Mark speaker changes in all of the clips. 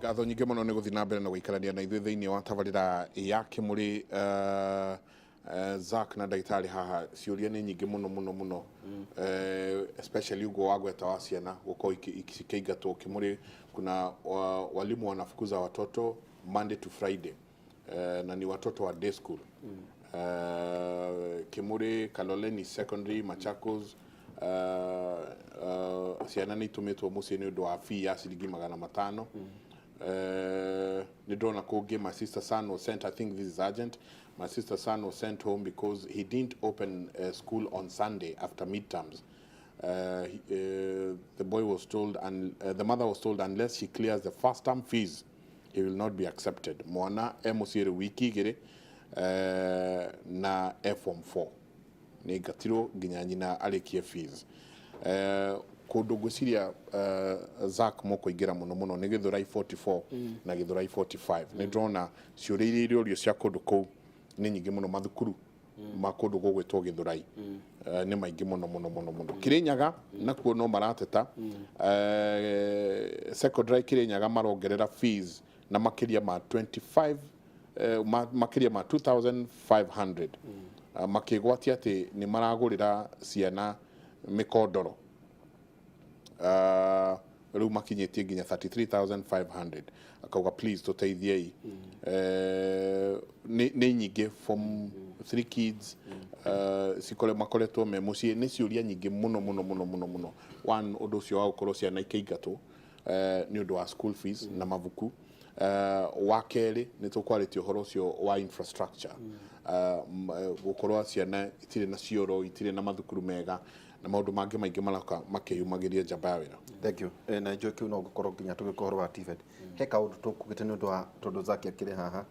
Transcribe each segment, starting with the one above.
Speaker 1: Ngatho nyingĩ mũno nĩ gũthiĩ na mbere na gũikarania na ithuĩ thĩinĩ wa tabarĩra ya Kĩmũrĩ. Zack na ndagĩtarĩ haha, ciũria nĩ nyingĩ mũno mũno mũno, especially ũguo wagweta wa ciana gũkorwo cikĩingatwo. Kĩmũrĩ, kuna walimu wanafukuza watoto Monday to Friday, na ni watoto wa day school. Kĩmũrĩ, Kaloleni Secondary, Machakos, ciana nĩ itũmĩtwo mũciĩ nĩ ũndũ wa fee ya ciringi 500. Nĩ ndĩrona kũngĩ, my sister son was sent, I think this is urgent, my sister son was sent home because he didn't open school on Sunday after midterms. The boy was told and the mother was told unless she clears the first term fees, he will not be accepted. Mwana e mũciĩ rĩu wiki 2, na e form 4, nĩ ngatirwo nginya nyina arĩkie fees. Kũndũ ngwĩciria, Zack, mũkũingĩra mũno mũno nĩ Gĩthũrai 44 na Gĩthũrai 45. Nĩ ndĩrona ciũria iria irĩũrio cia kũndũ kũu nĩ nyingĩ mũno. Mathukuru ma kũndũ gũgwĩtwo Gĩthũrai nĩ maingĩ mũno mũno mũno mũno. Kĩrĩnyaga nakuo no marateta. Secondary Kĩrĩnyaga marongerera fees na makĩria ma 25, makĩria ma 2500, makĩgwatia atĩ nĩ maragũrĩra ciana mĩkondoro. Rĩu makinyĩtie nginya 33,500. Akauga, "Please tũteithiei." Nĩ nyingĩ, from three kids, cikore makoretwo me mũciĩ. Nĩ ciũria nyingĩ mũno mũno mũno mũno mũno. One, ũndũ ũcio wa gũkorwo ciana ikĩingatwo nĩ ũndũ wa school fees na mabuku. Wa kerĩ, nĩ tũkwarĩtie ũhoro ũcio wa infrastructure, gũkorwo ciana itirĩ na cioro, itirĩ na mathukuru mega na maũndũ mangĩ maingĩ maroka makĩyumagĩria njamba ya wĩra.
Speaker 2: Thank you. Na njũĩ kĩu no ngũkorwo nginya tũgĩka ũhoro wa TVET. He kaũndũ tũkugĩte nĩ ũndũ wa tondũ Zaki akĩrĩ haha.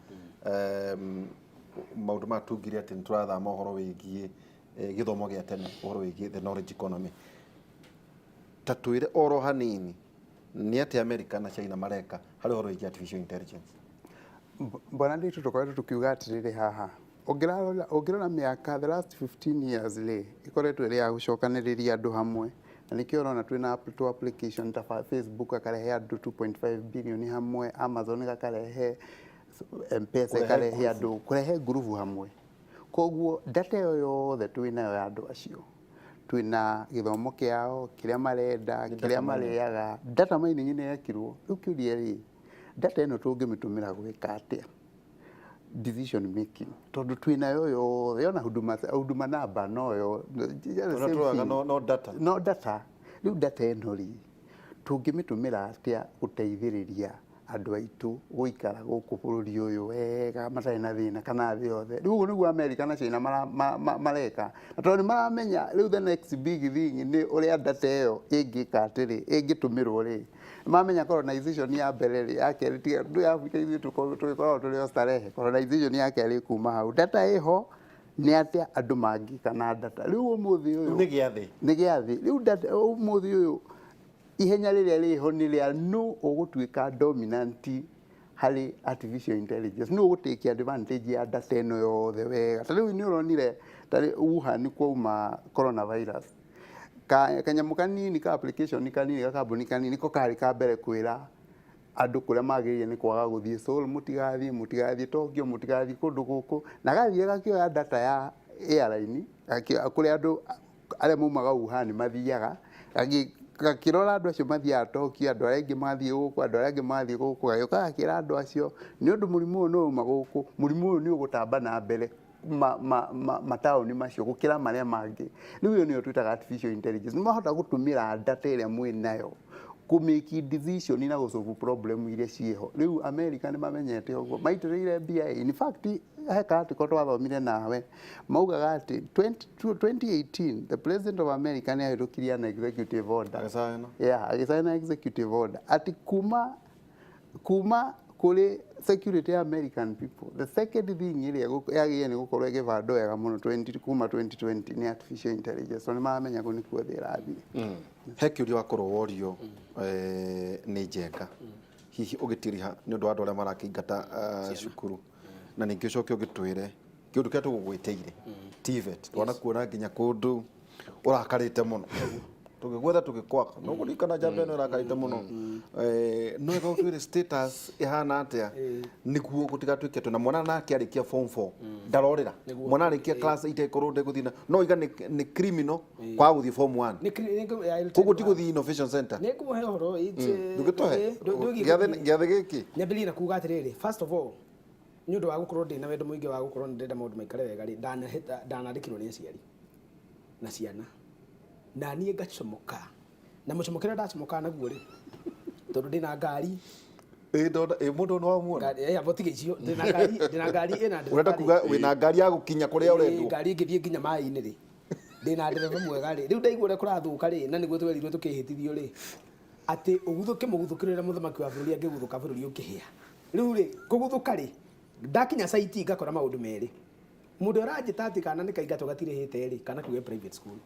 Speaker 2: Maũndũ maya tungire atĩ nĩ tũrathama ũhoro wĩgiĩ gĩthomo gĩa tene, ũhoro wĩgiĩ the knowledge economy. Ta twĩre oro hanini nĩ atĩ America na China mareka harĩ ũhoro wĩgiĩ artificial intelligence.
Speaker 3: Bwana Nditũ, tũkoretwo tũkiuga atĩrĩrĩ haha, ũngĩrora mĩaka the last 15 years rĩ, ĩkoretwo ĩrĩ ya gũcokanĩrĩria andũ hamwe, na nĩkĩo ũrona twĩna tũ application ta Facebook akarehe andũ 2.5 billion hamwe, Amazon gakarehe, M-Pesa
Speaker 2: Kũrehe
Speaker 3: ĩkarehe andũ, kũrehe ngurubu hamwe. Koguo data ĩyo yothe twĩnayo ya andũ acio, twĩna gĩthomo kĩao, kĩrĩa marenda,
Speaker 2: Nĩ
Speaker 3: kĩrĩa
Speaker 2: data mining.
Speaker 3: marĩaga. Data mining nĩ yekirwo. Rĩu kĩũria rĩ, data ĩno tũngĩmĩtũmĩra gwĩka atĩa decision making, tondũ twĩnayo yothe? Ona huduma namba noyo the
Speaker 2: Tũrĩa
Speaker 3: same
Speaker 2: tũroraga
Speaker 3: thing.
Speaker 2: no data.
Speaker 3: No data. Rĩu data ĩno rĩ, tũngĩmĩtũmĩra atĩa gũteithĩrĩria andũ aitũ gũikara gũkũ bũrũri ũyũ wega matarĩ na thĩna, kana thĩ yothe? Rĩu ũguo nĩguo America na China mareka, na tondũ nĩ maramenya rĩu the next big thing nĩ ũrĩa data ĩyo ĩngĩka atĩrĩ, ĩngĩtũmĩrwo rĩ. Mamenya colonization ya mbere rĩ, ya kerĩ tiga ndũ ya Africa, ithuĩ tũgĩkoragwo tũrĩ o starehe. Colonization ya kerĩ kuma hau, data ĩho, nĩ atĩa andũ mangĩka na data rĩu ũmũthĩ ũyũ?
Speaker 2: Rĩu nĩ gĩathĩ.
Speaker 3: Nĩ gĩathĩ rĩu data ũmũthĩ ũyũ. Ihenya rĩrĩa rĩho nĩ rĩa nũ ũgũtuĩka dominant harĩ artificial intelligence, nũ ũgũtake advantage ya data ĩno yothe wega. Ta rĩu nĩ ũronire ta Wuhan kwauma coronavirus, kanyamũ kanini ka application kanini ga kambuni kanini ko karĩ ka mbere kwĩra andũ kũrĩa magĩrĩire nĩ kwaga gũthiĩ. Seoul mũtigathiĩ, mũtigathiĩ Tokyo, mũtigathiĩ kũndũ gũkũ. Na gathiĩ gakĩoya data ya airline kũrĩa andũ arĩa maumaga Wuhan mathiaga, gakĩrora andũ acio mathiaga Tokyo, andũ arĩa angĩ mathiĩ gũkũ, andũ arĩa angĩ mathiĩ gũkũ. Gagĩũka gakĩra andũ acio, nĩ ũndũ mũrimũ ũyũ nĩ wauma gũkũ, mũrimũ ũyũ nĩ ũgũtamba na mbere mataũni macio gũkĩra marĩa mangĩ. Rĩu ĩyo nĩyo twĩtaga artificial intelligence. Nĩ mahota gũtũmĩra data ĩrĩa mwĩ nayo kũmake decision na gũsolve problem iria ciĩho. Rĩu America nĩ mamenyete ũguo, maitĩrĩire mbia. In fact, he ka article twathomire nawe maugaga atĩ 2018 the president of America nĩ ahĩtũkirie an executive order.
Speaker 2: Agĩcaina.
Speaker 3: Yeah, agĩcaina executive order atĩ kuma kũrĩ security ya American people, the second thing ĩrĩa yagĩrĩire nĩ gũkorwo ĩgĩbandwo wega mũno 20 kuma 2020 nĩ artificial intelligence, tondũ nĩ maramenya kũu nĩkuo thĩ ĩrathiĩ.
Speaker 2: He kĩũria wakorwo worio nĩ Njenga, hihi ũgĩtiriha nĩ ũndũ wa andũ arĩa marakĩingata cukuru, na ningĩ ũcoke ũgĩtwĩre kĩũndũ kĩrĩa tũgũgwĩtĩire TVET, twanakuona nginya kũndũ ũrakarĩte mũno. Tũgĩgwetha tũgĩkwaka no kũririkana njamba ĩno ĩrakarĩte mũno. No ĩga ũtwĩre status ĩhana atĩa nĩguo gũtigatuĩke atĩ na mwana nake arĩkia form 4 ndarorĩra. Mwana arĩkia class 8 ĩkorwo ndegũthiĩ no iga nĩ criminal kwaga gũthiĩ form 1. Koguo ti gũthiĩ innovation center.
Speaker 4: Nĩ ngũmũhe ũhoro.
Speaker 2: Ndũgĩtũhe gĩathĩ gĩkĩ.
Speaker 4: Nyambĩrĩrie na kuga atĩrĩrĩ, first of all, nĩ ũndũ wa gũkorwo ndĩ na wendo mũingĩ wa gũkorwo nĩ ndĩrenda maũndũ maikare wega rĩ, ndanandĩkĩrwo nĩ aciari na ciana na niĩ ngacomoka na mũcomokere ndacomoka naguo rĩ, tondũ ndĩna ngari.
Speaker 2: Ĩ ndona ĩ mũndũ nĩ wamuona.
Speaker 4: Ngari abo tiga icio, ndĩna ngari ĩna ndereba
Speaker 2: Ũrenda
Speaker 4: rĩ.
Speaker 2: Kuga wĩna ngari ya gũkinya kũrĩa ũrendwo.
Speaker 4: Ngari ĩngĩthiĩ nginya maĩ-inĩ rĩ, ndĩna ndereba mwega rĩ. Rĩu ndaigua ũrĩa kũrathũka rĩ, na nĩguo twerirwo tũkĩhĩtithio rĩ, atĩ ũguthũke mũguthũkĩre ũrĩa mũthamaki wa bũrũri angĩguthũka bũrũri ũkĩhĩa. Rĩu rĩ, kũguthũka rĩ, ndakinya site ngakora maũndũ merĩ. Mũndũ ũranjĩta atĩ kana nĩ kaingatwo gatirĩhĩte rĩ, kana kau ge private school.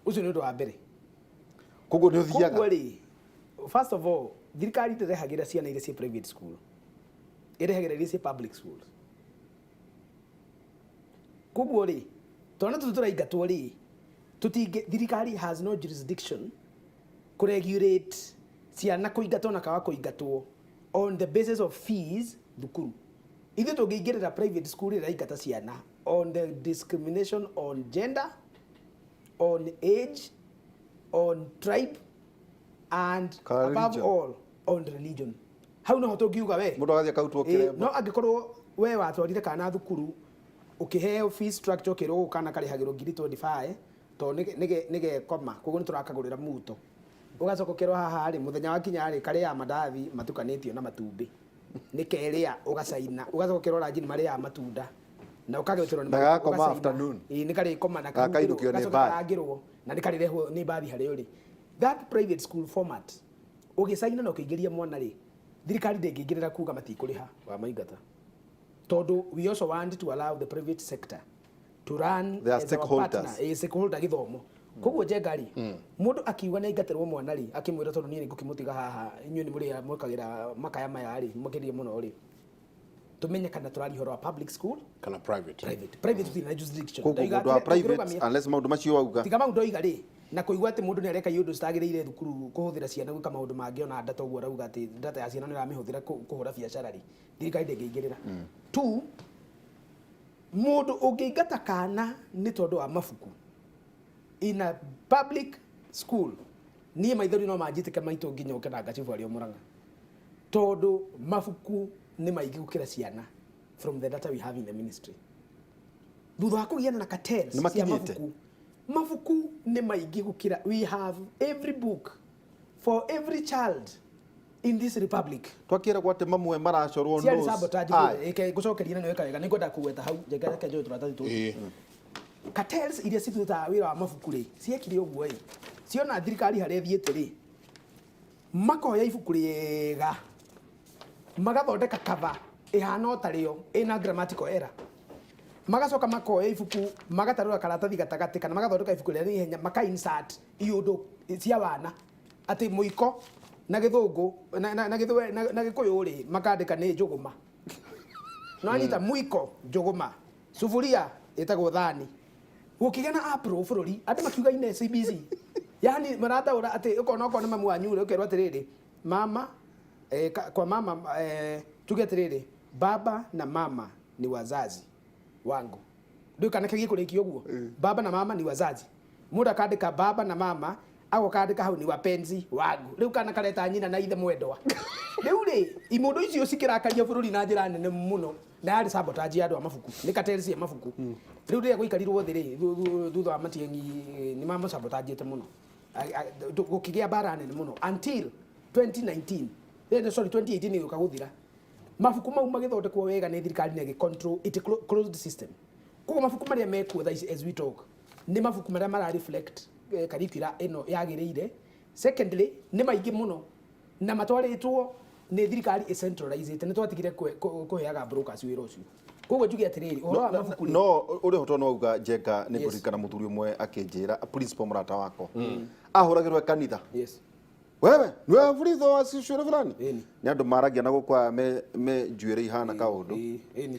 Speaker 4: Ũcio nĩ ũndũ wa mbere.
Speaker 2: Koguo nĩ ũthiaga.
Speaker 4: Koguo rĩ, first of all, thirikari ndĩrehagĩra ciana iria ciĩ private school, ĩrehagĩra iria ciĩ public schools. Koguo rĩ, twana tũtũ tũraingatwo rĩ, tũtingĩ, thirikari has no jurisdiction kũregulate ciana kũingatwo na kaga kũingatwo on the basis of fees thukuru. Ithuĩ tũngĩingĩrĩra private school ĩrĩa ĩraingata ciana on the discrimination on gender, on age, on tribe and
Speaker 2: Kana
Speaker 4: above
Speaker 2: religion.
Speaker 4: all on religion. Hau noho tũngiuga we.
Speaker 2: Mũndũ agathiĩ akarutwo kĩremba.
Speaker 4: No angĩkorwo we watwarire kana thukuru ũkĩheo fees structure, ũkĩrwo gũkũ kana karĩhagĩrwo ngiri 25 tondũ nĩgekoma, koguo nĩ tũrakagũrĩra muto, ũgacoka ũkerwo haha rĩ, mũthenya wakinya rĩ, karĩaga mandathi matukanĩtio na matumbĩ nĩkerĩa, ũgacaina, ũgacoka ũkerwo ranji nĩ marĩaga matunda na ũkagwĩtĩrwo nĩ
Speaker 2: Na gagakoma
Speaker 4: ũgacaina.
Speaker 2: afternoon.
Speaker 4: Ĩĩ, nĩ karĩkoma na
Speaker 2: Gakainũkio nĩ
Speaker 4: gacoka
Speaker 2: mbathi.
Speaker 4: karangĩrwo na nĩ karĩrehwo nĩ mbathi harĩa ũrĩ. That private school format ũgĩcaina na ũkĩingĩria mwana rĩ, thirikari ndĩngĩingĩrĩra kuga matikũrĩha wamaingata, tondũ we also want to allow the private sector to run
Speaker 2: They are
Speaker 4: as our
Speaker 2: stakeholders.
Speaker 4: partner, stakeholder gĩthomo. Koguo Njenga rĩ, mũndũ akiuga nĩ aingatĩrwo mwana rĩ, akĩmwĩra tondũ niĩ nĩ ngũkĩmũtiga haha, inyuĩ nĩ mũrĩa mwĩkagĩra makaya maya rĩ, makĩria mũno rĩ, tũmenye kana tũraria ũhoro wa public school
Speaker 1: kana private.
Speaker 4: Private tũtirĩ na jurisdiction.
Speaker 2: Koguo
Speaker 4: Ndoiga
Speaker 2: mũndũ wa private
Speaker 4: tũngĩrũgamia-
Speaker 2: unless maũndũ macio wauga.
Speaker 4: Tiga mau ndoiga rĩ, na kũigua atĩ mũndũ nĩ areka iũndũ citagĩrĩire thukuru, kũhũthĩra ciana gwĩka maũndũ mangĩ, ona data ũguo arauga atĩ data ya ciana nĩ ũramĩhũthĩra kũhũra biacara rĩ, thirikari ndĩngĩingĩrĩra. Two, mũndũ ũngĩingata kana nĩ tondũ wa mabuku in a public school, niĩ maithori no manjitĩke maitũ nginya ũke na ngacibu arĩa Mũrang'a, tondũ mabuku nĩ maingĩ gũkĩra ciana from the data we have in the ministry thutha wa kũgiana na cartels
Speaker 2: Nĩ
Speaker 4: cia
Speaker 2: makinyĩte?
Speaker 4: Mabuku, mabuku nĩ maingĩ gũkĩra. We have every book for every child in this republic.
Speaker 2: Twakĩragwo atĩ mamwe maracorwo
Speaker 4: Ciarĩ
Speaker 2: nose,
Speaker 4: sabotage.
Speaker 2: eye.
Speaker 4: Ĩke ngũcokeria na nĩweka wega, nĩngwenda kũgweta hau. Njenga, reke njoe tũratathi tũtũ. Cartels iria cirutaga wĩra wa mabuku rĩ, ciekire ũguo ĩ, ciona thirikari harĩa ĩthiĩte rĩ, makoya ibuku rĩega, magathondeka cover ĩhana o tarĩo ĩna grammatical error, magacoka makoya ibuku magatarũra karatathi gatagatĩ, kana magathondeka ibuku rĩrĩa nĩ ihenya, maka insert iũndũ cia wana atĩ mũiko na gĩthũngũ na na gĩkũyũ rĩ, makandĩka nĩ njũgũma. No anyita mwiko njũgũma, sufuria ĩtagwo thani. Gũkĩgĩa na apro bũrũri, andũ makiuga ine CBC, yani marataũra atĩ ũkona okorwo nĩ mamu wanyu rĩ, ũkerwo atĩrĩrĩ, mama kwa mama, tuge atĩrĩrĩ, baba na mama ni wazazi wangu. Ndũĩ kana kĩgiĩ kũrĩkia ũguo, baba na mama ni wazazi, mũndũ akandĩka baba na mama, agoka andĩka hau ni wapenzi wangu. Rĩu kana kareta nyina na ithe mwendwa. Rĩu rĩ, imũndũ icio cikĩrakaria bũrũri na njĩra nene mũno, na yarĩ sabotage ya andũ a mabuku, nĩ cartels cia mabuku. Rĩu rĩrĩa gũikarirwo thĩ rĩ, thutha wa Matiang'i, nĩ mamũsabotajĩte mũno. Gũkĩgĩa mbara nene mũno until 2019, sorry, 2018 ĩgĩũka gũthira, mabuku mau magĩthondekwo wega nĩ thirikari na ĩgĩ control it, closed system. Koguo mabuku marĩa mekuo thaa ici as we talk nĩ mabuku marĩa mara reflect curricula ĩno yagĩrĩire. Secondly, nĩ maingĩ mũno na matwarĩtwo nĩ thirikari ĩcentralizĩte, nĩ twatigire kũheaga brokers wĩra ũcio. Koguo njuge atĩrĩrĩ, ũhoro wa mabuku rĩ,
Speaker 2: No ũrĩa ũhoro no auga, Njenga, nĩ ngũririkana mũthuri ũmwe akĩnjĩra, principal mũrata wakwa, ahũragĩrwo e kanitha. Wewe niwe burithi wa cure fulani. Nĩ andũ maragia na gũkũ aya me njuĩrĩ ihana kaũndũ.
Speaker 4: Ĩni.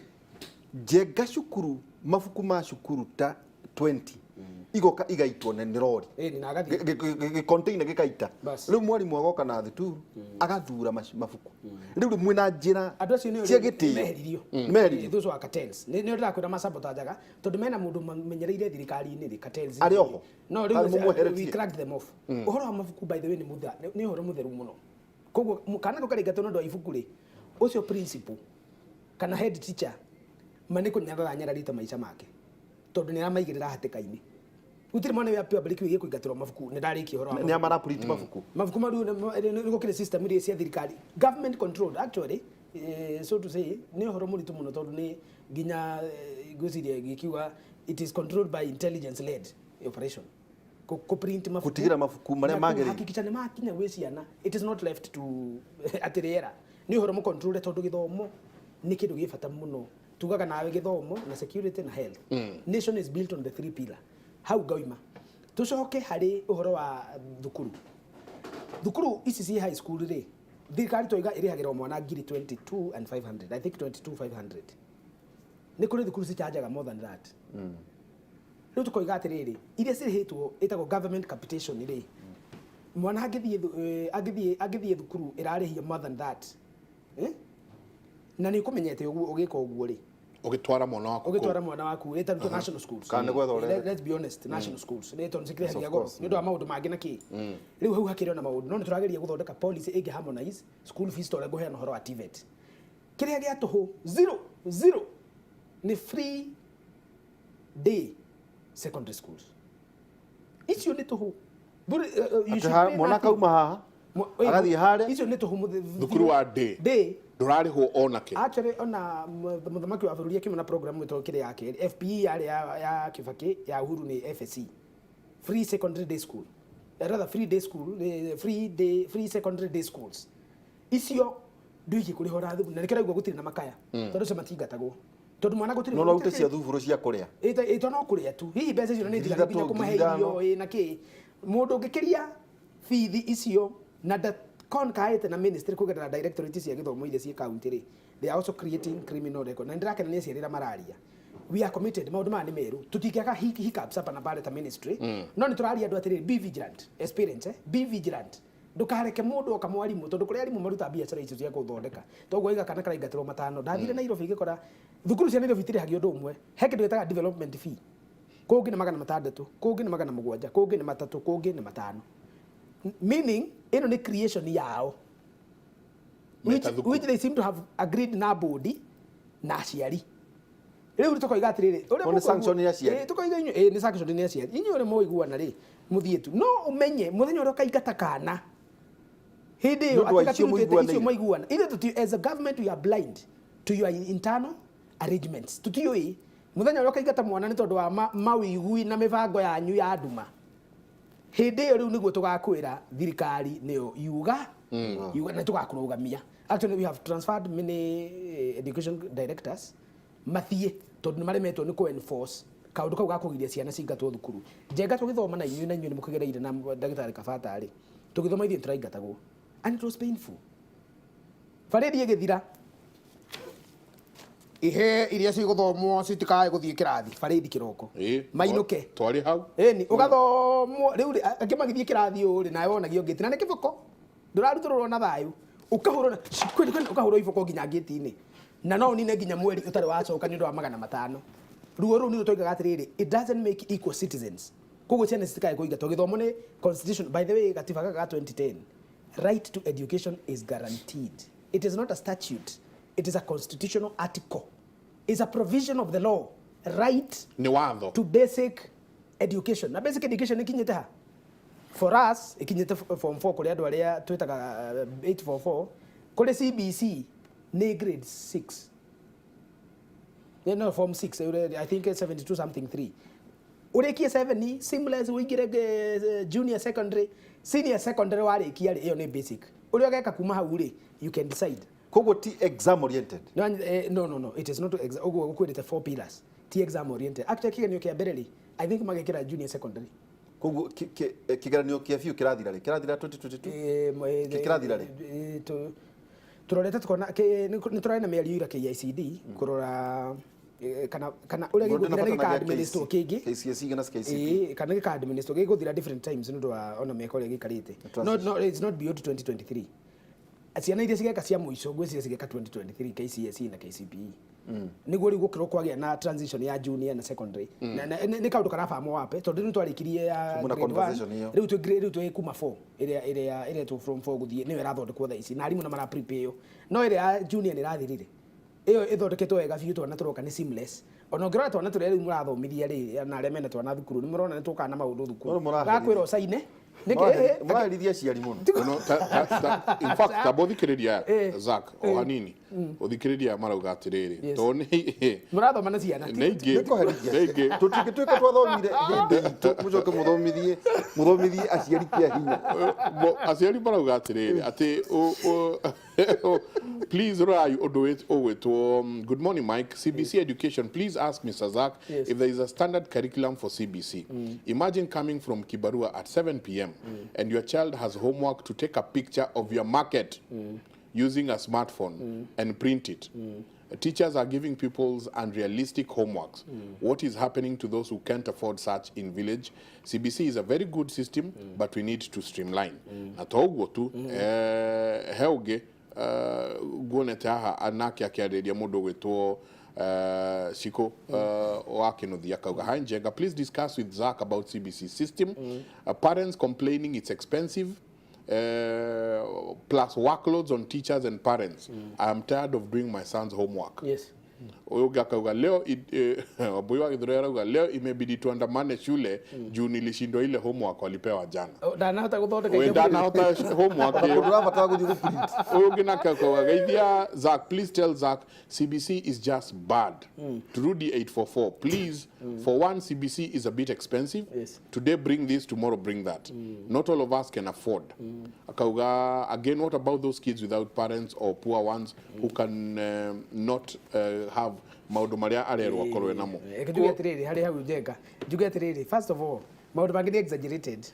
Speaker 2: Njenga, cukuru mabuku ma cukuru ta 20. Igoka igaitwo na nĩ rori.
Speaker 4: Ĩni, na agathiĩ.
Speaker 2: Gĩkonteina gĩkaita.
Speaker 4: Bas.
Speaker 2: Rĩu mwarimũ agoka na thuturu agathura mabuku. Rĩu rĩ mwĩna njĩra
Speaker 4: Andũ acio nĩ
Speaker 2: cia gĩtĩo.
Speaker 4: Meheririo.
Speaker 2: Meheririo.
Speaker 4: Those were cartels. Nĩ nĩ ndĩrakwĩra masabotajaga tondũ mena mũndũ mamenyereire thirikari-inĩ rĩ, cartels.
Speaker 2: Arĩ oho?
Speaker 4: No
Speaker 2: Arĩ
Speaker 4: rĩu
Speaker 2: mũmweheretie?
Speaker 4: we cracked them off. Ũhoro wa mabuku, by the way, nĩ ũhoro mũtheru mũno. Koguo kana kau karĩngatwo nĩ ũndũ wa ibuku rĩ, ũcio principal kana head teacher ma nĩ kũnyarara anyararĩte maica make tondũ nĩ aramaigĩrĩra hatĩka-inĩ. Gũtirĩ mwana wa public wĩgiĩ kũingatĩrwo mabuku. Nĩ ndarĩkia ũhoro wa
Speaker 2: Nĩ amaraprint mabuku.
Speaker 4: Mabuku maru nĩ gũkĩrĩ system iria cia thirikari, government controlled actually, so to say. Nĩ ũhoro mũritũ mũno tondũ nĩ nginya ngwĩciria gĩkiuga it is controlled by intelligence led operation Kũ print mabuku.
Speaker 2: Gũtigĩra mabuku marĩa
Speaker 4: Na
Speaker 2: magĩrĩire.
Speaker 4: kũhakikisha nĩ makinya gwĩ ciana. It is not left to atĩ rĩera, nĩ ũhoro mũcontrol tondũ gĩthomo nĩ kĩndũ gĩ bata mũno. Tugaga nawe gĩthomo na security na health. Nation is built on the three pillar. Hau ngauma tũcoke harĩ ũhoro wa thukuru. Thukuru ici ci high school rĩ, thirikari twaiga ĩrĩhagĩra o mwana ngiri 22 and 500, I think 22 500. Nĩ kũrĩ thukuru cichanjaga more than that. Rĩu tũkoiga atĩrĩrĩ, iria cirĩhĩtwo ĩtagwo government capitation rĩ, mwana angĩthiĩ thukuru ĩrarĩhia more than that, eh? Na nĩ ũkũmenyete ũguo ũgĩka ũguo rĩ,
Speaker 1: ũgĩtwara mwana waku.
Speaker 4: Ũgĩtwara mwana waku ĩ ta national schools.
Speaker 2: Kana nĩ gwetha ũretha.
Speaker 4: Let's be honest, national schools nĩ tondũ cikĩrĩhagia
Speaker 2: Of
Speaker 4: goro
Speaker 2: course.
Speaker 4: nĩ ũndũ wa maũndũ mangĩ na kĩ. Rĩu hau hakĩrĩ ona maũndũ, no nĩ tũrageria gũthondeka policy ĩngĩ harmonize school fees ta ũrĩa ngũheana ũhoro wa TVET. Kĩrĩa gĩa tũhũ zero zero nĩ free day secondary schools. Icio nĩ tũhũ. You
Speaker 2: Atĩ
Speaker 4: should pay
Speaker 2: mwana
Speaker 4: nothing.
Speaker 2: kauma haha agathiĩ harĩa.
Speaker 4: Icio nĩ tũhũ.
Speaker 1: Thukuru wa day.
Speaker 4: Day.
Speaker 1: Ndũrarĩhwo onake.
Speaker 4: Actually, ona mũthamaki wa bũrũri akiuma na program ĩtagwo kĩrĩa ya kerĩ, FPE yarĩ ya Kibaki, ya Uhuru nĩ FSC, free secondary day school. Rather free day school, free secondary day schools. Icio ndũikie kũrĩha ũrathimu na nĩkĩo raigua gũtirĩ na makaya tondũ ũcio matingatagwo tondũ mwana gũtirĩ.
Speaker 2: No no ute cia thuburu cia kũrĩa.
Speaker 4: Ĩto no kũrĩa tu. Hihi mbeca icio nĩ
Speaker 2: Ngiri
Speaker 4: njiganu nginya
Speaker 2: 3,
Speaker 4: kũmahe
Speaker 2: ngiri 5.
Speaker 4: irio ĩ na kĩ. Mũndũ ũngĩkĩria bithi icio na ndakonkaĩte na ministry kũgerera directorate cia gĩthomo iria ciĩ county rĩ, they are also creating criminal record. Na nĩndĩrakena nĩ aciari arĩa mararia. We are committed. Maũndũ maya nĩ merũ, tũtingĩaga hiccups hapa na pale ta ministry, no nĩ tũraria andũ atĩrĩrĩ, be vigilant as parents, eh? Be vigilant. Ndũkareke mũndũ oka mwarimũ, tondũ kũrĩ arimũ maruta biacara icio cia gũthondeka. Toguo iga kana karaingatĩrwo matano. Ndathire Nairobi ngĩkora thukuru cia Nairobi itirĩhagio ũndũ ũmwe. He kĩndũ gĩtaga development fee. Kũngĩ nĩ 600, kũngĩ nĩ 700, kũngĩ nĩ 300, kũngĩ nĩ 500. Meaning ĩno nĩ creation yao which,
Speaker 1: Meta thukuru.
Speaker 4: which they seem to have agreed na bodi na aciari. Rĩu tũkoiga atĩrĩrĩ, ũrĩa
Speaker 2: Ko nĩ sanction ya aciari?
Speaker 4: Ĩ, tũkoiga inyuĩ ĩ, nĩ sanction nĩ aciari. Inyuĩ ũrĩa mũiguana rĩ, mũthiĩ tu. No ũmenye mũthenya ũrĩa ũkaingata kana hĩndĩ ĩyo
Speaker 2: Nĩ ũndũ wa
Speaker 4: atĩ
Speaker 2: icio
Speaker 4: gatirutĩte icio
Speaker 2: mũiguanĩire.
Speaker 4: mwaiguana. Ithuĩ tũti, as a government we are blind to your internal arrangements. Tũtiũĩ mũthenya ũrĩa ũkaingata mwana nĩ tondũ wa mawĩigui na mĩbango yanyu ya nduma. Hĩndĩ ĩyo rĩu nĩguo tũgakwĩra thirikari nĩyo yuga na tũgakũrũgamia. Actually, we have transferred many education directors mathiĩ tondũ nĩ maremetwo nĩ kũ enforce kaũndũ kau ga kũgiria ciana cingatwo thukuru. Njenga tũgĩthoma na inyuĩ, na inyuĩ nĩ mũkĩgereire na ndagĩtarĩ Kabata rĩ, tũgĩthoma ithuĩ tũraingatagwo and it was painful. Barĩthi ĩgĩthira, ihe iria cigũthomwo citikae gũthiĩ kĩrathi barĩthi kĩroko mainũke.
Speaker 1: Twarĩ hau.
Speaker 4: Ĩni ũgathomwo rĩu rĩ, angĩ magĩthiĩ kĩrathi ũũ rĩ, nawe wonagio ngĩti na nĩ kĩboko ndũrarutũrũrwo na thayũ, ũkahũrwo na kweli kweli, ũkahũrwo iboko nginya ngĩti-inĩ na no ũnine nginya mweri ũtarĩ wacoka nĩ ũndũ wa 500. Ruo rũu nĩruo twoigaga atĩrĩrĩ, it doesn't make equal citizens. Koguo ciana citikae kũingatwo. Gĩthomo nĩ constitution, by the way. Gatiba gaka ga 2010, right to education is guaranteed. It is not a statute, it is a constitutional article, it's a provision of the law, right
Speaker 1: Nĩ watho.
Speaker 4: to basic education. Na basic education ikinyĩte ha? For us ikinyĩte form 4 kũrĩ andũ arĩa twĩtaga 844. Kũrĩ CBC nĩ grade 6. Yeah, no, form 6, I think it's 72 something 3. Ũrĩkie 7 seamless, ũingĩre junior secondary, senior secondary. Warĩkia rĩ, ĩyo nĩ basic. Ũrĩa ũgeka kuma hau rĩ, you can decide.
Speaker 2: Koguo ti exam oriented?
Speaker 4: No, no, it is not ũguo gũkwĩrĩte four pillars. Ti exam oriented. Actually, kĩgeranio kĩa mbere rĩ, I think magekĩra junior secondary.
Speaker 2: Koguo kĩgeranio kĩa biũ kĩrathira rĩ? Kĩrathira 2022? Kĩrathira rĩ?
Speaker 4: Tũrorete tũkona nĩ tũrarĩ na mĩario ira KICD kũrora. kana ũrĩa gĩgũthira nĩ gĩka administer kĩngĩ.
Speaker 2: KCSE na KCPE.
Speaker 4: Ĩĩ, kana gĩka administer gĩgũthira different times nĩ ũndũ wa ona mĩaka ũrĩa gĩikarĩte. No, no, it's not beyond 2023. Ciana iria cigeka cia mũico ngwĩciria cigeka 2023 KCSE na KCPE, nĩguo rĩu gũkĩrwo kwagĩa na transition ya junior na secondary. Na nĩ kaũndũ karabamwo wape tondũ rĩu twarĩkirie ya
Speaker 2: Muna
Speaker 4: grade
Speaker 2: conversation
Speaker 4: 1.
Speaker 2: ĩyo.
Speaker 4: Rĩu twĩ kuma 4 ĩrĩa ĩretwo from 4 gũthiĩ, nĩyo ĩrathondekwo thaa ici na arimũ na mara prepare, no ĩrĩa ya junior nĩ ĩrathirire. Ĩyo ĩthondeketwo wega biũ, twana tũroka nĩ seamless. Ona ũngĩrora twana tũrĩa rĩu mũrathomithia rĩ, na arĩa mena twana thukuru nĩ mũrona nĩ tũkaga na maũndũ thukuru.
Speaker 2: No, mũraherithia.
Speaker 4: Gakwĩra ũcaine nĩkĩ.
Speaker 2: Mũraherithia aciari mũno.
Speaker 1: No, in fact, tamba ũthikĩrĩria Zack o hanini, ũthikĩrĩria marauga atĩrĩrĩ, tondũ nĩ
Speaker 4: Mũrathoma na ciana.
Speaker 1: Nĩ ingĩ
Speaker 2: Nĩ kũherithia.
Speaker 1: Nĩ ingĩ.
Speaker 2: Tũtingĩtuĩka twathomire hĩndĩ itũ mũcoke mũthomithie aciari kĩa hinya.
Speaker 1: Aciari marauga atĩrĩrĩ atĩ please rorai ũndũ ũgwĩtwo good morning Mike, CBC education, please ask Mr. Zack if there is a standard curriculum for CBC. Imagine coming from Kibarua at 7 p.m. and your child has homework to take a picture of your market using a smartphone and print it. Teachers are giving pupils unrealistic homeworks. What is happening to those who can't afford such in village? CBC is a very good system, but we need to streamline. Na to ũguo tu, he ũngĩ nguonete haha nake akĩarĩria mũndũ ũgwĩtwo Shiko wa Kinuthia, akauga, "Hi Njenga, please discuss with Zach about CBC system. Parents complaining it's expensive, plus workloads on teachers and parents. I am tired of doing my son's homework." Huyu ũngĩ akauga leo Wambui wa Githurai arauga leo imebidi tuandamane shule juu nilishindwa ile homework walipewa jana.
Speaker 4: Oh, ndanahota gũthondeka
Speaker 1: We
Speaker 4: indo.
Speaker 1: ndanahota homework
Speaker 2: Kũndũ
Speaker 1: ĩyo.
Speaker 2: ũrabatara gũthiĩ gũprint.
Speaker 1: Huyu ũngĩ nake akauga, "Geithia Zack, please tell Zack CBC is just bad. Turudi 844 please. For one, CBC is a bit expensive. Today bring this, tomorrow bring that. Not all of us can afford." Akauga again, "What about those kids without parents or poor ones who can not have maũndũ marĩa arerwo akorwo namo?"
Speaker 4: Reke njuge atĩrĩrĩ harĩ hau Njenga, njuge atĩrĩrĩ, first of all, maũndũ mangĩ nĩ exaggerated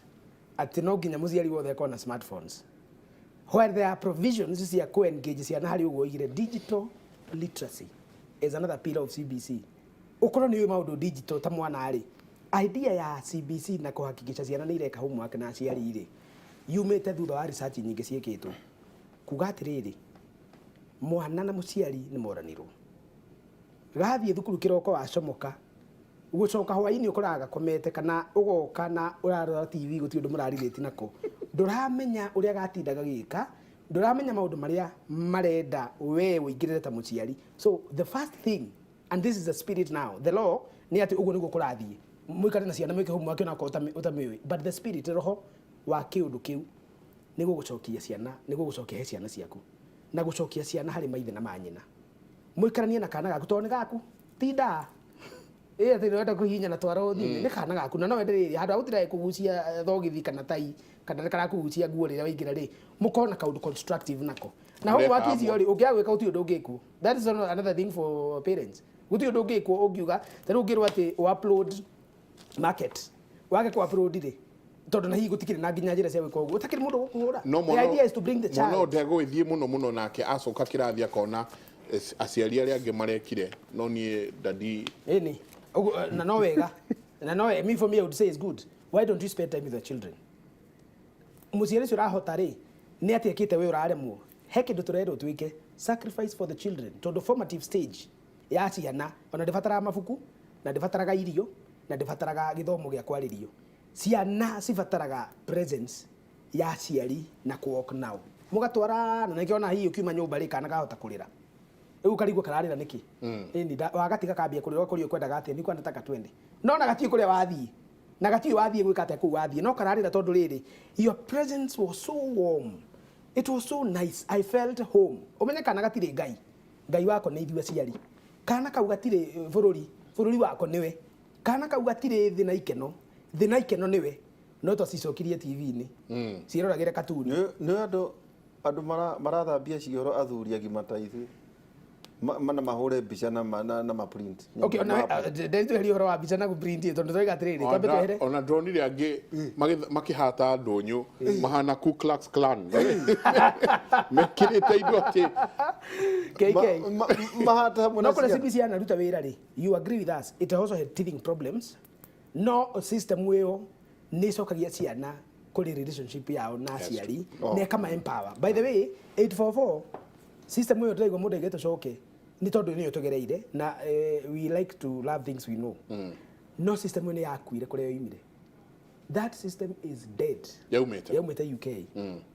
Speaker 4: atĩ no nginya mũciari wothe akorwo na smartphones where there are provisions cia kũ-engage ciana harĩ ũguo oigire. Digital literacy is another pillar of CBC. Ũkorwo nĩ ũĩ maũndũ digital ta mwana rĩ, idea ya CBC na kũhakikisha ciana nĩ ireka homework na aciari rĩ, yumĩte thutha wa research nyingĩ ciĩkĩtwo kuga atĩrĩrĩ, mwana na mũciari nĩ moranirwo. Gathiĩ thukuru kĩroko, wacomoka, gũcoka hwainĩ ũkoraga gakomete kana ũgoka na ũrarora TV, gũtirĩ ũndũ mũrarirĩti nako, ndũramenya ũrĩa gatinda gagĩka, ndũramenya maũndũ marĩa marenda we ũingĩrĩre ta mũciari. So the first thing, and this is the spirit now, the law nĩ atĩ ũguo nĩguo kũrathiĩ, mũikare na ciana mwĩke homework onakorwo ũtamĩũĩ, but the spirit, roho wa kĩũndũ kĩu nĩ gũgũcokia ciana, nĩ gũgũcokia he ciana ciaku na gũcokia ciana harĩ maithe na manyina, mũikaranie na kana gaku tondũ nĩ gaku, ti ndaa ĩ atĩ nĩwenda kũhihinya na twara ũthiĩ, nĩ kana gaku na no wende rĩrĩ handũ ha gũtinda kũgucia thogithi kana tai kana karakũgucia nguo rĩrĩa waingĩra rĩ, mũkorwo na kaũndũ constructive nako na homework
Speaker 1: Mũreka
Speaker 4: icio rĩ, ũngĩaga gwĩka gũtirĩ ũndũ ũngĩkwo. That is another thing for parents. Gũtirĩ ũndũ ũngĩkwo ũngiuga ta rĩu ũngĩrwo atĩ ũ-upload market wage ku-upload rĩ, tondũ na hihi gũtikĩrĩ na nginya njĩra cia gwĩka ũguo, ũtakĩrĩ mũndũ gũkũhũra.
Speaker 1: No
Speaker 4: The idea is to bring the child.
Speaker 1: Mwana ndegũgĩthiĩ mũno mũno nake acoka kĩrathi akona aciari arĩa angĩ marekire no niĩ dadi.
Speaker 4: Ĩni. Ũguo, na no wega na no me for me I would say is good. Why don't you spend time with your children? Mũciari ũcio ũrahota rĩ, nĩ atĩ ekĩte we ũraremwo? He kĩndũ tũrerwo twĩke, sacrifice for the children, tondũ formative stage ya ciana ona ndĩbataraga mabuku na ndĩbataraga irio na ndĩbataraga gĩthomo gĩa kwarĩrio. Ciana cibataraga presence ya aciari na kũ nao mũgatwarana, na nĩkĩo ona hihi ũkiuma nyũmba rĩ, kana kahota kũrĩra rĩu karigwo kararĩra nĩkĩ. Ĩni wagatiga kambia kũrĩra, ũkorio kwendaga atĩa, nĩkuo nataka twende, no na gatiũĩ kũrĩa wathiĩ na gatiũĩ wathiĩ gwĩka atĩa kũu wathiĩ, no kararĩra tondũ rĩrĩ, your presence was so warm, it was so nice, I felt home. Ũmenye kana gatirĩ ngai, ngai wako nĩ ithuĩ aciari. Kana kau gatirĩ bũrũri, bũrũri wako nĩwe. Kana kau gatirĩ thĩ na ikeno, thĩ na ikeno nĩwe. No twacicokirie TV-inĩ ciĩroragĩre katuni.
Speaker 2: Nĩ andũ marathambia cioro, athuri agima ta ithuĩ. Na mahũre mbica na ma print.
Speaker 4: Okay, ona ndetweherie ũhoro wa mbica na gũprint, tondũ tũraiga atĩrĩrĩ, twambe twehere.
Speaker 1: Ona ndonire angĩ makĩhata ndũnyũ mahana Ku Klux Klan, mekĩrĩte indo atĩ
Speaker 4: KK
Speaker 2: Mahata hamwe
Speaker 4: no
Speaker 2: na
Speaker 4: kũrĩa
Speaker 2: ciana.
Speaker 4: CBC yanaruta wĩra rĩ, you agree with us, it also had teething problems, no system ĩyo nĩ ĩcokagia ciana kũrĩ relationship yao na aciari na ĩkama empower. By the way, 844 system ĩyo ndĩraigua mũndũ aige tũcoke nĩ tondũ nĩyo tũgereire na we like to love things we know, no system ĩyo nĩ yakuire kũrĩa yoimire. That system is dead.
Speaker 1: Yaumĩte?
Speaker 4: Yaumĩte UK.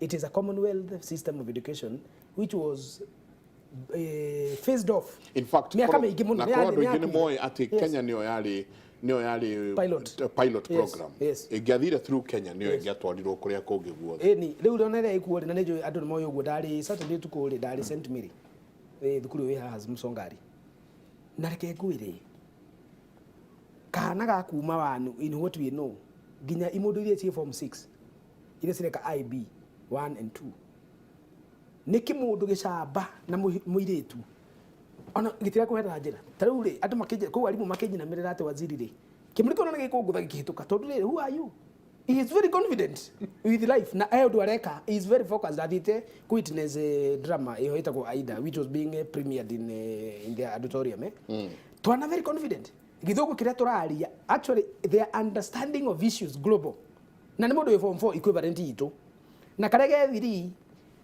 Speaker 4: It is a Commonwealth system of education which was phased off
Speaker 1: In fact,
Speaker 4: mĩaka mĩingĩ mũno.
Speaker 1: Na korwo andũ aingĩ nĩ
Speaker 4: Nĩyakuire.
Speaker 1: moĩ atĩ Kenya nĩyo yarĩ
Speaker 4: Pilot.
Speaker 1: Pilot
Speaker 4: Yes,
Speaker 1: program. Ĩngĩathire through Kenya, nĩyo ĩngĩatwarirwo kũrĩa kũngĩ guothe.
Speaker 4: Ĩni rĩu rĩona ĩrĩa ĩkuo rĩ, na nĩ njũĩ andũ nĩ moĩ ũguo, ndarĩ Saturday ũtukũ rĩ, ndarĩ St Mary, thukuru wĩ haha Msongari, na reke ngwĩre, kana ga kuma wanu, in what we know, nginya imũndũ iria ciĩ form 6 iria cireka IB 1 and 2, nĩ kĩmũndũ gĩcamba na mũirĩtu ona gĩtira kũhera njĩra. Ta rĩu rĩ, andũ makĩnjĩra kũu, arimũ makĩnyinamĩrĩra atĩ waziri rĩ, kĩmũrĩ kĩona nĩ gĩkũngũtha gĩkĩhĩtũka, tondũ rĩrĩ, who are you? He is very confident with life na he ũndũ areka, he is very focused. Athiĩte ku witness drama ĩho ĩtagwo Aida, which was being premiered in the auditorium. Twana very confident, gĩthũngũ kĩrĩa tũraria, actually their understanding of issues global, na nĩ mũndũ wĩ form 4 equivalent itũ, na karĩa ge 3.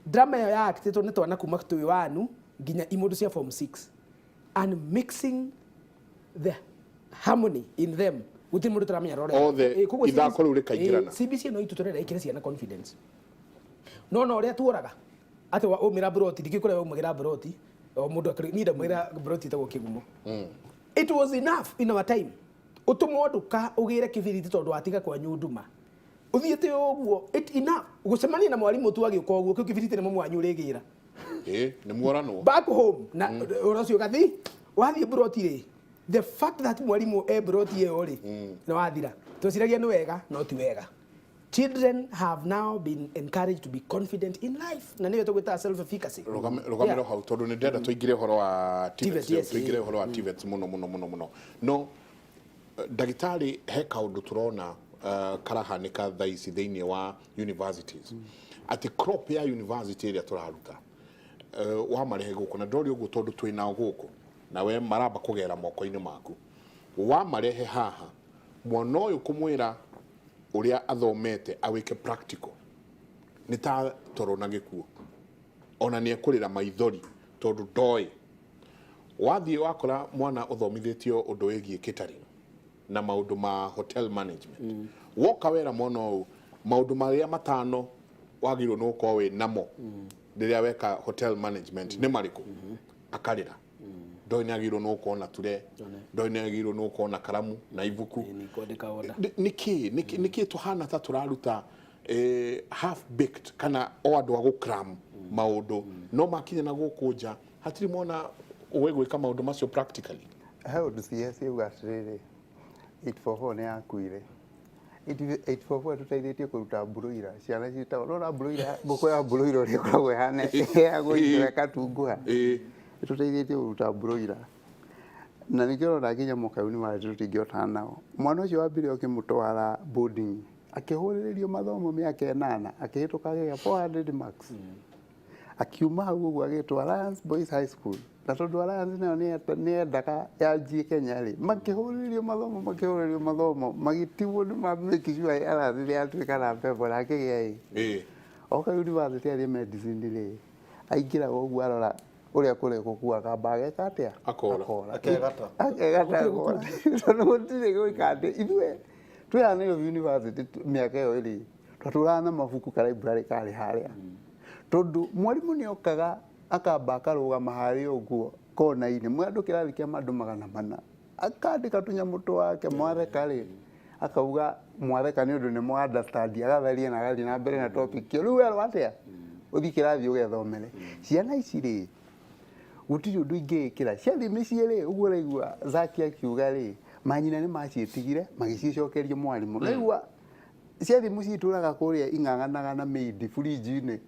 Speaker 4: Drama ĩyo yaactĩtwo nĩ twana kuma twĩ wanu nginya imũndũ cia form 6, and mixing the harmony in them, gũtirĩ mũndũ tũramenya rore.
Speaker 1: Othe,
Speaker 4: Koguo
Speaker 1: ithako rĩu rĩkaingĩrana.
Speaker 4: CBC no itu tũrenda ĩkĩre ciana confidence, no ũrĩa tuoraga atĩ wa umĩra broti, ndikĩ kũrĩa waumagĩra broti, o mũndũ akĩrĩ niĩ ndaumagĩra broti ĩtagwo Kĩgumo. It was enough in our time ũtũmwo nduka ũgĩre kĩbiriti tondũ watiga kwanyu nduma, ũthiĩte ũguo, it enough gũcemania na mwarimũ tu agĩũka ũguo, kĩu kĩbiriti nĩ mũmwe wanyu ũrĩgĩra.
Speaker 1: Ĩ nĩ muoranwo.
Speaker 4: Back home na ũhoro ũcio ũgathi wathiĩ broti rĩ, the fact that mwarimũ e broti ĩyo rĩ, nĩ wathira. Tweciragia nĩ wega, no ti wega. Children have now been encouraged to be confident in life, na nĩyo tũgwĩtaga self efficacy.
Speaker 1: Rũgamĩro hau, tondũ nĩ ndĩrenda tũingĩre ũhoro wa TVETs.
Speaker 4: TVET, yes.
Speaker 1: Tũingĩre ũhoro wa TVETs mũno mũno mũno mũno, no ndagĩtarĩ, he kaũndũ tũrona karahanĩka thaa ici thĩinĩ wa universities, atĩ crop ya university ĩrĩa tũraruta, wamarehe gũkũ, na ndori ũguo tondũ twĩ nao gũkũ na we maramba kũgera moko-inĩ maku, wamarehe haha, mwana ũyũ kũmwĩra ũrĩa athomete awĩke practical nĩ ta toro na gĩkuũ, ona nĩ ekũrĩra maithori tondũ ndoĩ. Wathiĩ wakora mwana ũthomithĩtio ũndũ wĩgiĩ catering na maũndũ ma hotel management, woka wera mwana ũyũ maũndũ marĩa matano wagĩrĩirwo nĩ gũkorwo wĩ namo rĩrĩa weka hotel management nĩ marĩkũ, akarĩra. Ndoĩ nĩ agĩrĩirwo nĩ gũkorwo na ture, ndoĩ nĩ agĩrĩirwo nĩ gũkorwo na karamu na ibuku.
Speaker 4: Nĩ kwandĩka order.
Speaker 1: Nĩkĩ tũhana ta tũraruta half baked kana o andũ a gũcram maũndũ, no makinya na gũkũ nja hatirĩ mwana ũĩ gwĩka maũndũ macio practically?
Speaker 3: He ũndũ CS auga atĩrĩrĩ, 844 nĩ yakuire. 844 ĩtũteithĩtie kũruta broiler, ciana ciĩtagwo rora broiler, ngũkũ ya broiler ũrĩa ĩkoragwo ĩhana ya gũikara ĩgatunguha. Ĩtũteithĩtie kũruta broiler, na nĩkĩo ũrona nginya mwaka ũyũ nĩ tũtingĩhotana nao. Mwana ũcio wambire ũkĩmũtwara boarding, akĩhũrĩrĩrio mathomo mĩaka 8, akĩhĩtũka, agĩgĩa 400 marks, akiuma hau ũguo agĩtwo Alliance Boys High School, na tondũ Alliance nayo nĩ yendaga yanjie Kenya rĩ, makĩhũrĩrĩrio mathomo, makĩhũrĩrĩrio mathomo, magĩtigwo nĩ ma make sure Alliance nĩ yatuĩka namba ĩmwe na akĩgĩa ĩ oka university athiĩ medicine rĩ, aingĩraga ũguo, arora ũrĩa kũrĩa gũkua, akamba ageka atĩa?
Speaker 1: Akora.
Speaker 2: Akegata.
Speaker 3: Akegata, akora, tondũ gũtirĩ gwĩka atĩ ithuĩ twĩ haha Nairobi University mĩaka ĩyo ĩrĩ twatũraga na mabuku ka library karĩ harĩa, tondũ mwarimũ nĩ okaga akamba akarũgama harĩa ũguo kona-inĩ, mwe andũ kĩrathi kĩa andũ 400, akandĩka tũnyamũ twake, mwatheka rĩ, akauga mwatheka nĩ ũndũ nĩ mwa understand, agatharia na agathiĩ na mbere na topic ĩyo. Rĩu werwo atĩa ũthiĩ kĩrathi ũgethomere, ciana ici rĩ, gũtirĩ ũndũ ingĩĩkĩra ciathiĩ mĩciĩ rĩ, ũguo ũraigua Zaki akiuga rĩ, manyina nĩ maciĩtigire magĩcicokeria mwarimũ. Naigua ciathiĩ mũciĩ itũraga kũrĩa ing'ang'anaga na maid burinji-inĩ.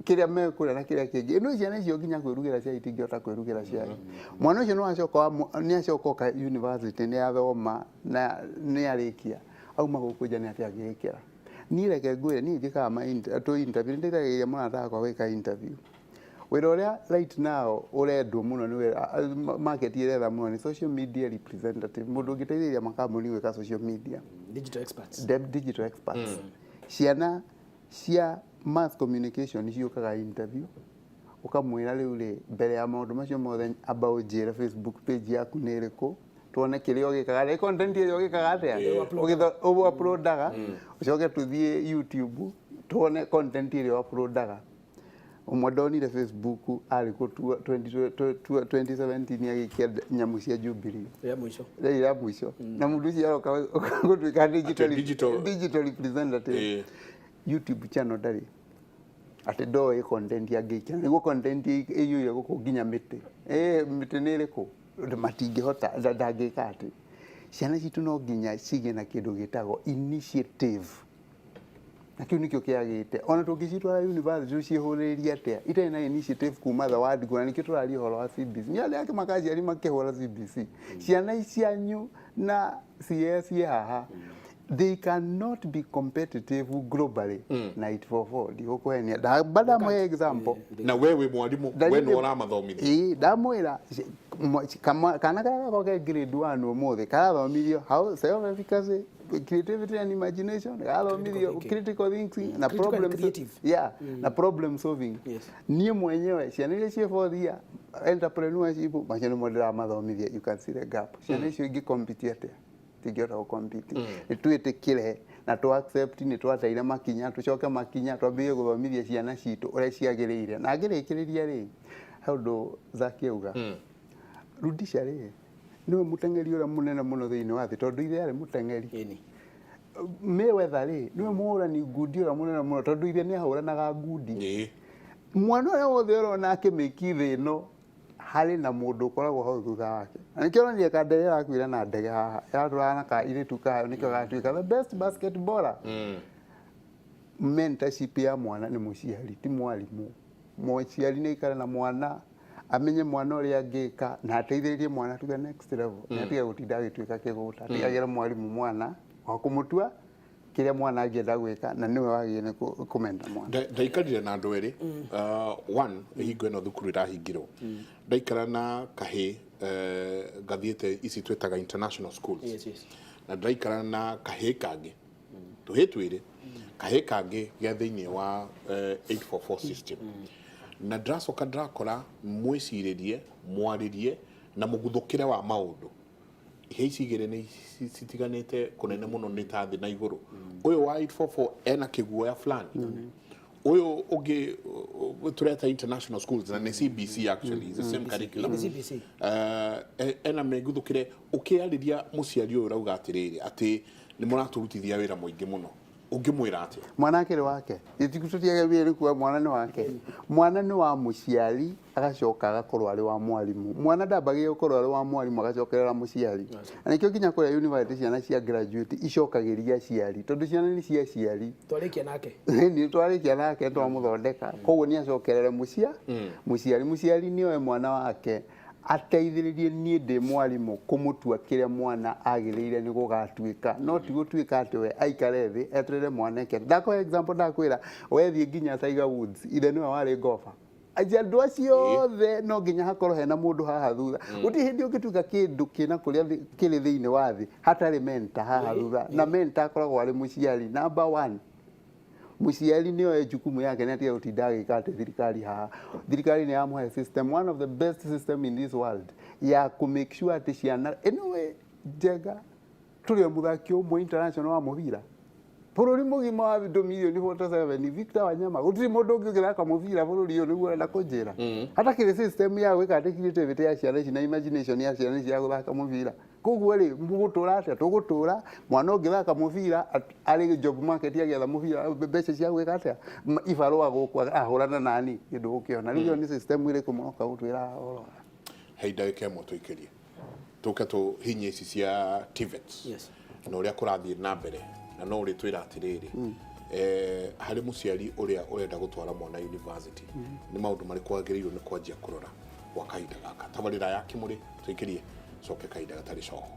Speaker 3: Kĩrĩa mekũrĩa na kĩrĩa kĩngĩ. Ĩno ciana icio nginya kwĩrugĩra cai itingĩhota kwĩrugĩra cai. Mwana ũcio no acoka nĩ acoka oka university, nĩ athoma na nĩ arĩkia, auma gũkũ nja nĩ atĩa angĩgĩkĩra? Niĩ reke ngwĩre, niĩ njĩkaga ma tũ interview, nĩ ndeithagĩrĩria mũrata wakwa gwĩka interview. Wĩra ũrĩa right now ũrendwo mũno nĩ wĩra market ĩretha mũno nĩ social media representative, mũndũ ũngĩteithĩrĩria makambuni gwĩka social media.
Speaker 4: Digital experts.
Speaker 3: Digital experts. Ciana cia mass communication ciũkaga interview, ũkamwĩra, rĩu rĩ, mbere ya maũndũ macio mothe, amba ũnjĩre Facebook page yaku nĩ ĩrĩkũ, tuone kĩrĩa ũgĩkaga, nĩ content ĩrĩa ũgĩkaga atĩa ũgĩtho- uploadaga, ũcoke tũthiĩ YouTube tuone content ĩrĩa uploadaga. Ũmwe ndonire Facebook arĩ kũ 2017 agĩikia nyamũ cia Jubilee.
Speaker 4: Ya mũico.
Speaker 3: Rĩrĩ ya mũico, na mũndũ ũcio aroka gũtuĩka digital, digital representative. YouTube channel ndarĩ, atĩ ndoĩ content angĩikia nĩguo content ĩiyũire gũkũ nginya mĩtĩ, mĩtĩ nĩ ĩrĩkũ matingĩhota, ndangĩka atĩ. Ciana citũ no nginya cigĩe na kĩndũ gĩtagwo initiative, na kĩu nĩkĩo kĩagĩte. Ona tũngĩcitwara university tũcihũrĩrĩrie atĩa itarĩ na initiative kuma the word go? Na nĩkĩo tũraria ũhoro wa CBC. Nĩ arĩa angĩ makaciari makĩhũra CBC ciana cianyu na CS haha, they cannot be competitive globally na 844. Ndigũkũhenia, ndamba ndamũhe example.
Speaker 1: Na we wĩ mwarimũ, we nĩ ũramathomithia.
Speaker 3: Ĩĩ, ndamwĩra kana karĩa gakorwo ke grade 1 ũmũthĩ karathomithio how self efficacy, creativity and imagination, karathomithio
Speaker 4: thinking.
Speaker 3: Critical thinking na
Speaker 4: Critical and
Speaker 3: problem
Speaker 4: creative.
Speaker 3: Yeah, na problem solving. Niĩ mwenyewe ciana iria ciĩ fourth year entrepreneurship, macio nĩmo ndĩramathomithia. You can see the gap. Ciana icio ingĩ compete atĩa? Tingĩhota gũ compete. Nĩ twĩtĩkĩre na tũ accept nĩ twateire makinya, tũcoke makinya, twambĩrĩrie gũthomithia ciana citũ ũrĩa ciagĩrĩire. Na ngĩrĩkĩrĩria rĩ, he ũndũ Zaki auga, Rudisha rĩ, nĩwe mũteng'eri ũrĩa mũnene mũno thĩinĩ wa thĩ, tondũ ithe arĩ mũteng'eri. Mayweather rĩ, nĩwe mũhũrani ngundi ũrĩa mũnene mũno, tondũ ithe nĩ ahũranaga ngundi. Mwana ũrĩa wothe ũrona akĩmĩki thĩ ĩno, harĩ na mũndũ ũkoragwo hau thutha wake, na nĩkĩo ũronire kandege ĩrakuire na ndege haha ĩratũraga na kairĩtu kayo, nĩkĩo gatuĩka the best basketballer. Mentorship ya mwana nĩ mũciari, ti mwarimũ. Mũciari nĩ aikare na mwana, amenye mwana ũrĩa angĩka na ateithĩrĩrie mwana to the next level. Nĩ atige gũtinda agĩtuĩka kĩgũta, atigagĩre mwarimũ mwana wa kũmũtua kĩrĩa mwana angĩenda gwĩka, na nĩwe wagĩrĩire nĩ kũmenda mwana.
Speaker 1: Ndaikarire na andũ erĩ, one hingo ĩno thukuru ĩrahingirwo, ndaikara na kahĩ gathiĩte ici twĩtaga international schools, na ndaikara na kahĩ kangĩ, tũhĩ twĩrĩ, kahĩ kangĩ gĩa thĩinĩ wa 844 system, na ndĩracoka ndĩrakora mwĩcirĩrie, mwarĩrie na mũguthũkĩre wa maũndũ ihe ici igĩrĩ nĩ citiganĩte kũnene mũno, nĩ ta thĩ na igũrũ. Ũyũ wa 844 ena kĩguoya fulani, ũyũ ũngĩ tũreta international schools, na nĩ CBC actually, is the same curriculum.
Speaker 4: Nĩ CBC.
Speaker 1: Ena mĩguthũkĩre. Ũkĩarĩria mũciari ũyũ ũrauga atĩrĩrĩ, atĩ nĩ mũratũrutithia wĩra mũingĩ mũno, ũngĩmwĩra atĩa?
Speaker 3: Mwana akĩrĩ wake, tũtiage nĩ kuga mwana nĩ wake. Mwana nĩ wa mũciari, agacoka agakorwo arĩ wa mwarimũ. Mwana ndambagia gũkorwo arĩ wa mwarimũ agacokerera mũciari, na nĩkĩo nginya kũrĩa university ciana cia graduate icokagĩria aciari, tondũ ciana nĩ cia aciari.
Speaker 4: Twarĩkia nake.
Speaker 3: Nĩ twarĩkia nake, twamũthondeka, koguo nĩ acokerere mũciari. Mũciari nĩ oe mwana wake, ateithĩrĩrie. Niĩ ndĩ mwarimũ kũmũtua kĩrĩa mwana agĩrĩire nĩ gũgatuĩka, no ti gũtuĩka atĩ we aikare thĩ eterere mwana eke. Ndakũhe example, ndakwĩra wethiĩ nginya Tiger Woods, ithe nĩwe warĩ golfer. Aci andũ acio othe no nginya hakorwo hena mũndũ haha thutha. Gũtirĩ hĩndĩ ũngĩtuĩka kĩndũ kĩna kũrĩa kĩrĩ thĩinĩ wa thĩ hatarĩ mentor haha thutha, na mentor akoragwo arĩ mũciari number one. Mũciari nĩ oe jukumu yake, nĩ atige gũtinda agĩka atĩ thirikari haha. Thirikari nĩ yamũhe system, one of the best system in this world, ya kũ make sure atĩ ciana ĩnĩwe njega. Tũrĩ o mũthaki ũmwe international wa mũbira bũrũri mũgima wa andũ mirioni 47, Victor Wanyama. Gũtirĩ mũndũ ũngĩ ũngĩthaka mũbira bũrũri ũyũ nĩguo ũrenda kũnjĩra hatakĩrĩ system ya gwĩka atĩ creativity ya ciana ici na imagination ya ciana ici ya gũthaka mũbira. Koguo rĩ, mũgũtũra atĩa? Tũgũtũra mwana ũngĩthaka mũbira arĩ job market, agĩetha mũbira mbeca cia gwĩka atĩa, ibarũa gũkũ ahũrana nani kĩndũ gũkĩona. Rĩu ĩyo nĩ system ĩrĩkũ mũroka gũtwĩra ũhoro wa?
Speaker 1: He ndagĩka ĩmwe tũikĩrie, tũke tũhinye ici cia TVETs na ũrĩa kũrathiĩ na mbere, na no ũrĩtwĩra atĩrĩrĩ, Harĩ mũciari ũrĩa ũrenda gũtwara mwana university, nĩ maũndũ marĩkũ agĩrĩirwo nĩ kwanjia kũrora gwa kahinda gaka? Tabarĩra ya Kĩmũrĩ tũikĩrie coke kahinda gatarĩ coho.